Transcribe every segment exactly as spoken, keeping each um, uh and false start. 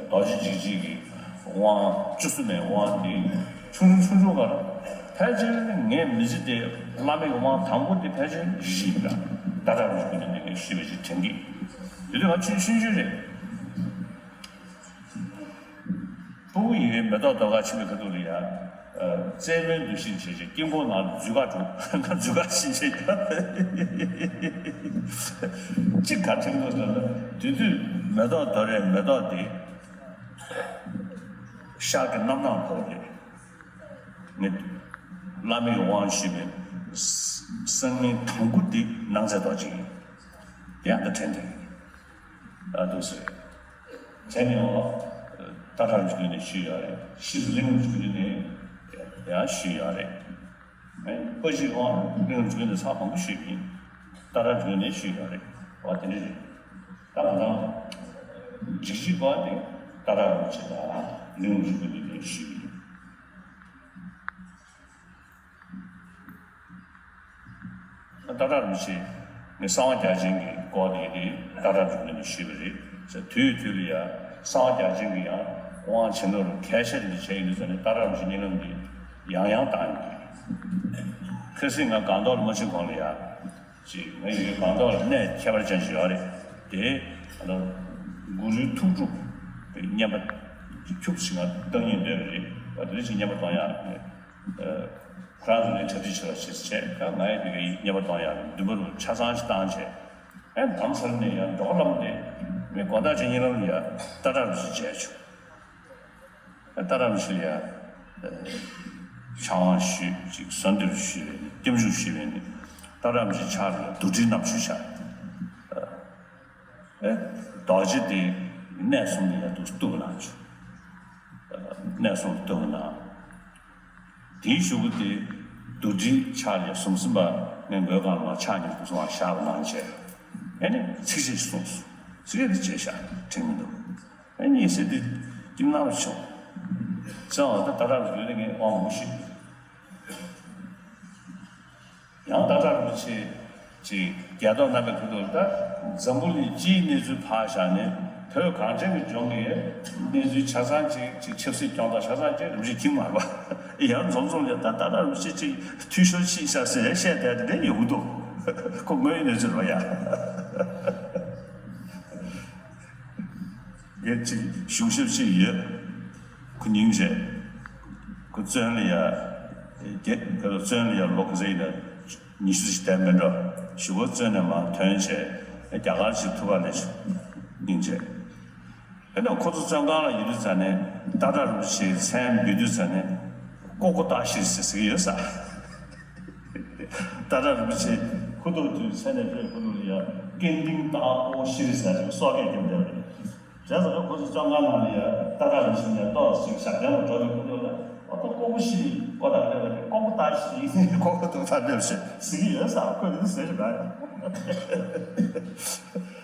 རྡོ་རྗེ་འཇིགས་བྱེད་ཀྱི་དབང་བཅུ་གསུམ་མའི་དབང་དེ་ཆུང་ཆུང་ཆུང་ཆུང་ཀར་ཕལ་ཆེར་ངས་མི་ཚེ་དེ་བླ་མའི་དབང་དང་པོ་དེ་ཕལ་ཆེར་བཞི་ཡིན་པ། ཏ་ཏྲ་རུ་ཀུན་ནས་ངས་ཤེས་པའི་ཅིག་དྲན་གི། དེ་དུས་ང་ཆུང་ཆུང་ཆུང་རེད། ཕྲུ་གུ་ཡི་གེ་མེ་ཏོག་རྡོ་ཁ་ཆེན་པོའི་ཁ་ཐུག་ལ་ཡ། རྩེད་མོའི་འདུ་ཤེས་བྱེད་ཅིག་དཀྱིལ་འཁོར་ནང་ལ་འཛུལ་ག་འགྲོ། ང་འཛུལ་ག་ཤེས་བྱེད་ཀྱང་། གཅིག་ག་ཁྲིམས་ལོ་ཟེར་ན་དེ་དུས་མེ་ཏོག་རྡོ་རེད། མེ་ཏོག་དེ་ཤར་གྱི་གནམ་ཐང་ཕོག་རེད། ངས་བླ་མའི་དབང་ཞུས་པའི་སང་ཉིན་དང་པོ་དེ་ནང་ཚན་རྡོ་རྗེ་ཡིན། དེ་ཡང་ད་དྲན་དེ་ཨ་འདུག་ཟེར། དེ་ནས་འོ་ཏ་ཏྲ་རུ་ཀུན་ནས་ཞུས་ཡོད་རེད། ཕྱིས་སུ་གླིང་རུ་ཀུན་ནས་ཡང་ཞུས་ཡོད་རེད། ཨེ་པ་ཞིག་འོ་གླིང་རུ་ཀུན་ནས་ཚགས་མང་པོ་ཞུས་ཡིན། ཏ་ཏྲ་རུ་ཀུན་ནས་ཞུས་ཡོད་རེད། འོ་དེ་འདྲ་རེད། ད་ང་རང་འཇིགས་བྱེད་པ་དེ་ཏ་ཏྲ་རུ་ཆེ་དང་གླིང་རུ་ཀུན་ནས་ཞུས་ཡིན། ཏ་ཏྲ་རིན་པོ་ཆེ་ནི་གསང་བ་རྒྱ་ཆེན་གྱི་སྐོར་དེ་དེ་ཏ་ཏྲ་རིན་པོ་ཆེ་ནས་ཞུས་པ་རེད། དུས་དུས་ལ་ཡང་གསང་བ་རྒྱ་ཆེན་གྱི་ཡང་དབང་བྱིན་རླབས་གལ་ཆེ་དེ་འདྲ་བྱས་ཡིན་དུས་ཙང་ནས་ཏ་ཏྲ་རིན་པོ་ཆེ་མཉམ་དུ་ཡང་ཡང་བཏང་ཡོད། ཁ་སང་ང་སྒང་ཏོག་ལ་མ་ཕྱིན་གོང་ལ་ཡང་ཅིག་ང་ཡི་སྒང་ཏོག་ལ་གནས་ཁྱད་པར་ཅན་ཞིག་ཡོད་རེད། དེ་ཨ་ནི་གུ་རུའི་ཐུགས་སྒྲུབ་པའི་བསྙེན་པ་ཁྱུག་ཅིག་ང་བཏང་སྙིང་འདོད་པ་རེད། བ་དེ་འདྲ་ཞིག་བསྙེན་པ་གཏོང་ཡག་ཁོ་རང་ཚོ་ནས་གྲ་སྒྲིག་བྱེད་རོགས་བྱེད་ཟེར་བྱས། ད་ང་ཡི་དེ་གའི་བསྙེན་པ་གཏོང་ཡག་འདུན་པ་རུ་ཆ་ཚང་ཞིག་བཏང་བྱས། ཨེ་དམ་སར་ནས་ཡང་འགྲོ་ལམ་དེ་མི་དགོན་བདག་ཆེན་གཉིས་ལམ་ལ་ཡ་ཏ་ཏྲ་རིན་པོ་ཆེ་མཇལ་བྱུང་། ཨེ་ཏ་ཏྲ་རིན་པོ་ཆེ་ལ་ཡ་ཕྱག་དབང་ཞུས། ཅིག་གསོལ་འདེབས་ཞུས་པས་ནི་བསྟན་བཅོས་ཞུས་པས་ནི་ཏ་ཏྲ་རིན་པོ་ཆེ་ཕྱག་ལ་ཡ་རྡོར་དྲིལ་བསྣམས་བཞུགས་བཞག། ཨེ་རྡོ་རྗེ་དེ་གནས་གསུམ་ལ་ཡ་འདུག་སྟོན་གནང་བྱུང་། གནས་གསུམ་ལ་སྟོན་གནང་། དེའི་གཞུག་གུ་དེ་རྡོར་དྲིལ་ཕྱག་ལ་ཡ་གསུམ་གསུམ་པ་ངས་མགོའི་སྒང་ལ་མར་ཕྱག་གཉིས་གསུམ་གསུམ་པ་བཞག་པ་གནང་བྱས། ཨེ་ནི་ཚིགས་བཅད་ཅིག་གསུངས་སོང་། ཚིགས་བཅད་དེ་བརྗེད་བཞག་དྲན་མི་འདུག་ཨེ་ནི་ཟེར་དུས་སྐྱིད་སྣང་བྱུང་། ཙང་བ་ད་ད་རག་ཡོད་ནི་ངས་དབང་མང་པོ་ཞིག་ཡང་ཏ་ཏྲ་རིན་པོ་ཆེ་ཅིག་རྒྱལ་ཐོག་རྣམ་པའི་ཐོག་ཏུ་ད་འཛམ་བུ་གླིང་སྤྱིའི་གནས་ཚུལ་ཕར་བཞག་ནས་བོད་གངས་ཅན་གྱི་ལྗོངས་ཀྱི་གནས་ཚུལ་ཆ་ཚང་ཅིག་ཅིག་ཆབ་སྲིད་སྐྱོང་སྟངས་ཆ་ཚང་ཅིག་རིན་པོ་ཆེ་ཁྱིམ་མར་པ་ཡང་འཛོམས་འཛོམས་ལ་ད་ཏ་ཏྲ་རིན་པོ་ཆེ་ཅིག་འཐུས་ཤོར་ཕྱིན་ཤག་ཟེར་བཤད་བསྡད་དེ་འདྲ་ཡོང་གི་འདུག་ཁོ་དངོས་ཡོད་གནས་ཚུལ་རོ་ཡ། ངས་ཅིག་གཞུང་ཞབས་ཅིག་ཡོད། ཁོ་སྙིང་རྗེ། ཁོ་བཙོན་ལ་ཡ། རྒྱ་བཙོན་ལ་ཡ་ལོ་ག་ཚོད་ཡིན་ན་ཉི་ཤུ་ཞིག་བསྡད་མེད་འགྲོ། གཞུག་གུ་བཙོན་ནས་མར་ཐོན་བྱས་རྒྱ་གར་ཞིག་ཐུག་པ་ལས་སྙིང་རྗེ། ཨེ་ན་ཁོ་ཚོ་བཙོན་ཁང་ལ་ཡོད་དུས་ཙ་ནས་ཏ་ཏྲ་རིན་པོ་ཆེའི་མཚན་འབོད་དུས་ཙ་ནས་ཀོ་ཀོ་ཏ་ཤྲཱི་ཟེར་ཟེར་གྱི་ཡོད་ས། ཏ་ཏྲ་རིན་པོ་ཆེ་ཁུ་ཐུག་དུས་མཚན་ནས་བོད་ཁུ་ཐུག་ལ་ཡ་ཀེན་ཏིང་ཏ་ཀོ་ཤྲཱི་ཟེར་ཅིག་སོག་སྐད་རྒྱབ་བསྡད་པ་རེད། བྱས་ཙང་ཁོ་ཚོ་བཙོན་ཁང་ནང་ལ་ཡ་ཏ་ཏྲ་རིན་པོ་ཆེ་ནས་ཏོག་ཙམ་ཞབས་བརྟན་ལ་འགྲོ་ནས་ཁུ་ཐུག་ལ་ཨོ་ཏོ་ཀོ་ཀོ་ཤྲཱི་ཀོ་ཏ་ཀོ་ཀོ་ཏ་ཤྲཱི་ཀོ་ཀོ་ཏ་ཏ་ཟེར་གྱི་ཡོད་ས། ཁོས་འདི་ཟེར་གྱི་མ་རེད།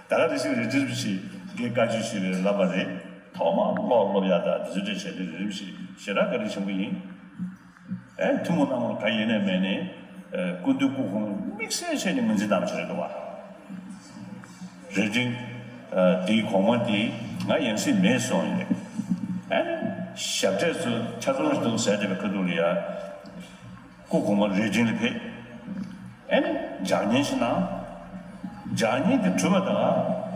ད་ག་དེ་བཞིན་རེ་ཌི་རིན་པོ་ཆེ་གིས་བཀའ་ཆོས་ཞུས་པའི་བསླབ་པ་རེད། ཐོག་མར་ཀློག་སློབ་ཡག་དང་དེ་ཚོ་འདྲ་བྱས་ཏེ་རེ་རིམ་བཞིན་ཞེ་དྲག་བཀའ་དྲིན་ཆེན་པོ་ཡིན། ཨེ་ཐུན་མོང་གནམ་ལོ་ག་ཡིན་ནས་མེད་ནས་ཨེ་སྐུ་མདུན་སྐུ་གོང་དམིགས་བསལ་བྱས་ནས་ངོས་འཛིན་གནང་བྱས་རེད་འདུག་བ། རེ་ཌི་རིན་པོ་ཆེ་དེའི་གོང་མ་དེ་ང་ཡང་སྲིད་མེད་སོང་ཡིན། ཨེ་ནི་ཞབས་གྲས་ཚོ་ཆ་ཚང་ཞིག་འདུག་ཟེར་བསྡད་པའི་ཁ་ཐུག་ལ་ཡ། སྐུ་གོང་མ་རེ་ཌི་རིན་ལ་ཕེབས། ཨེ་ནི་ལྗགས་བརྙན་ཞིག་གནང་། ལྗགས་བརྙན་དེ་གྲུབ་པ་དང་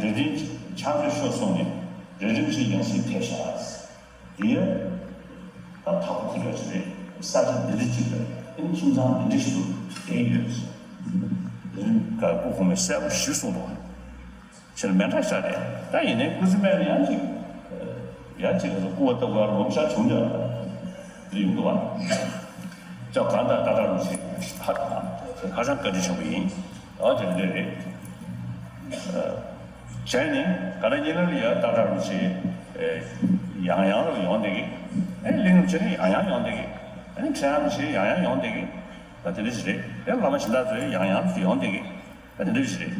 རེ་ཌི་རིན་ཕྱག་མཛོད་ཤོར་སོང་ནས་རེ་ཌི་རིན་ཞིག་ཡང་སྲིད་ཕེབས་ཤག་དེ་ཡང་ད་དྭགས་པོ་ཁོ་རང་ཅིག་རེད། ས་ཆ་འདི་འདྲ་ཅིག་ལ་ཨེ་ནི་ཁྱིམ་ཚང་འདི་འདྲ་ཞིག་ཏུ་བསྡད་ཡོད། རེ་ཌི་རིན་སྐུ་གོང་མས་གསལ་པོ་ཞུས་སོང་འདུག་ཕྱིར་མེ་འདྲ་ཤ་རེད། ད་ཡིན་ནའི་སྐུ་ཚེ་སྨད་ལ་ཡང་ཅིག་ཡང་ཅིག་སྐུ་བ་ལྟ་བུ་ལོང་ཤ་བྱུང་ཡོད་རེད་ཡོང་འདུག་བ། ཅོག་གང་ལྟར་ཏ་ཏྲ་རིན་པོ་ཆེ་ཧ་ཧ་ཅང་བཀའ་དྲིན་ཆེན་པོ་ཡིན། ཨོ་དེ་འདྲ་རེད། བྱས་ནས་ག་ན་ཉིན་ལ་ཡང་ཏ་ཏྲ་རིན་པོ་ཆེ་ཡང་ཡང་ལ་ཡོང་བསྡད་ཀྱི། ཨེ་གླིང་རིན་པོ་ཆེ་ནི་ཡང་ཡང་ཡོང་བསྡད་ཀྱི། ཨེ་ཁྲི་ཡང་རིན་པོ་ཆེ་ཡང་ཡང་ཡོང་བསྡད་ཀྱི། ད་དེ་འདྲ་ཞིག་རེད། ཨེ་བླ་མ་གཞན་དག་ཚོ་ཡང་ཡང་ཡོང་བསྡད་ཀྱི། ད་དེ་འདྲ་ཞིག་རེད།